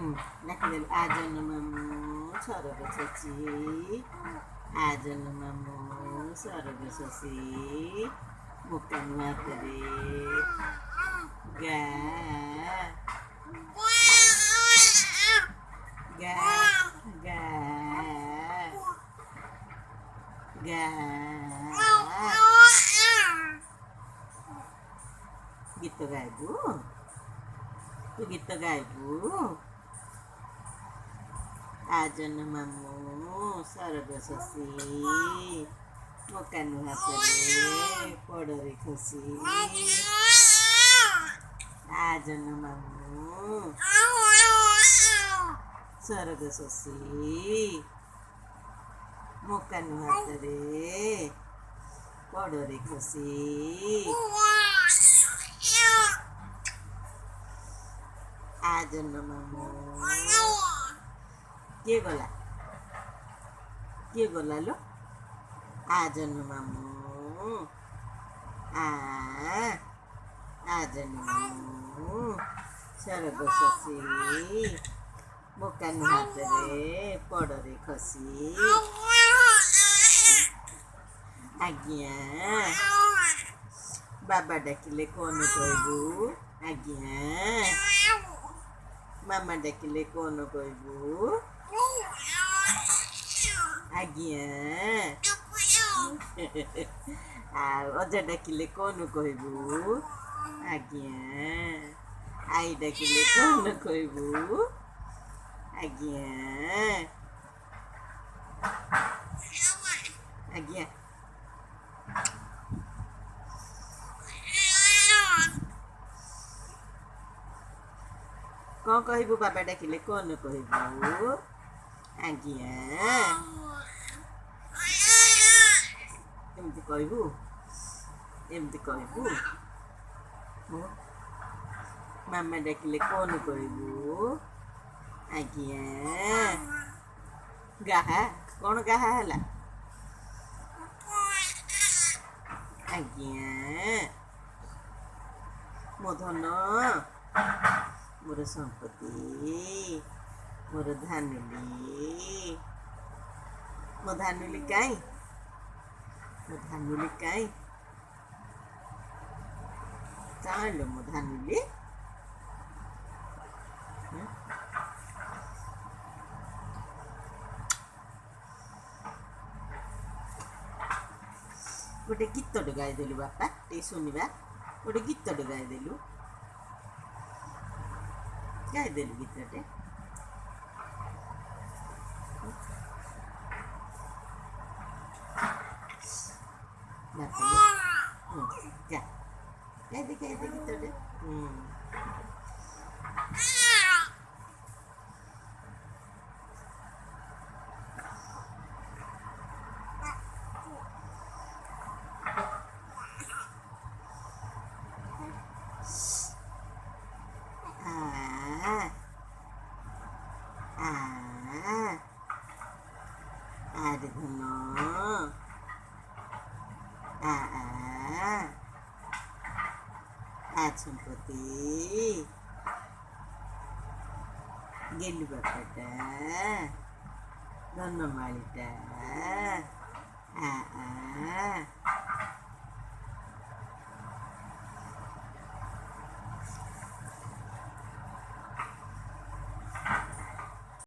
ଡାକିଦେଲୁ। ଆ ଜହ୍ନ ମାମୁଁ ସରଗ ଶଶୀ, ଆ ଜହ୍ନ ମାମୁଁ ସରଗ ଶଶୀ, ମୋ କାନୁ ହାତରେ ଗା ଗା ଗା ଗା। ଗୀତ ଗାଇବୁ ତୁ? ଗୀତ ଗାଇବୁ? ଆ ଜହ୍ନ ମାମୁଁ ସରଗ ଶଶୀ, ମୋ କାନୁ ହାତରେ ପଡ଼ରେ ଖୁସି। ଆ ଜହ୍ନ ମାମୁଁ ସରଗ ଶଶୀ, ମୋ କାନୁ ହାତରେ ପଡ଼ରେ ଖୁସି। ଆ ଜହ୍ନ ମାମୁଁ। କିଏ ଗଲା? କିଏ ଗଲା ଲୋ? ଆ ଜହ୍ନ ମାମୁଁ, ଆ ଆ ଜହ୍ନ ମାମୁଁ ସରଗ ଶଶୀ, ମୋ କାନୁ ହାତରେ ପଡ଼ରେ ଖସି। ଆଜ୍ଞା, ବାବା ଡାକିଲେ କ'ଣ କହିବୁ? ଆଜ୍ଞା। ମାମା ଡାକିଲେ କ'ଣ କହିବୁ? ଆଜ୍ଞା। ଆଉ ଅଜା ଡାକିଲେ କ'ଣ କହିବୁ? ଆଜ୍ଞା। ଆଈ ଡାକିଲେ କ'ଣ କହିବୁ? ଆଜ୍ଞା। ଆଜ୍ଞା। କ'ଣ କହିବୁ? ବାବା ଡାକିଲେ କ'ଣ କହିବୁ? ଆଜ୍ଞା। ଏମିତି କହିବୁ? ଏମିତି କହିବୁ? ମାମା ଡାକିଲେ କ'ଣ କହିବୁ? ଆଜ୍ଞା। ଗାହା କ'ଣ? ଗାହା ହେଲା? ଆଜ୍ଞା। ମୋ ଧନ, ମୋର ସମ୍ପତ୍ତି, ମୋର ଧାନୁଲି, ମୋ ଧାନୁଲି କାଇଁ? ମୋ ଧାନୁଲି କାଇଁ? କାଇଁ ମୋ ଧାନୁଲି? ଗୋଟେ ଗୀତଟେ ଗାଇଦେଲୁ ବାପା, ଟିକେ ଶୁଣିବା। ଗୋଟେ ଗୀତଟେ ଗାଇଦେଲୁ, ଗାଇଦେଲୁ ଗୀତଟେ। ବାପା ଗା, ଗାଇଦେ, ଗାଇଦେ ଗୀତଟେ। ଆ ଆ ଆରେ ଧନ, ଆ ଆ ଆ ସମ୍ପତ୍ତି, ଗେଲୁ ବାପାଟା, ଧନମାଳିଟା, ଆ ଆ।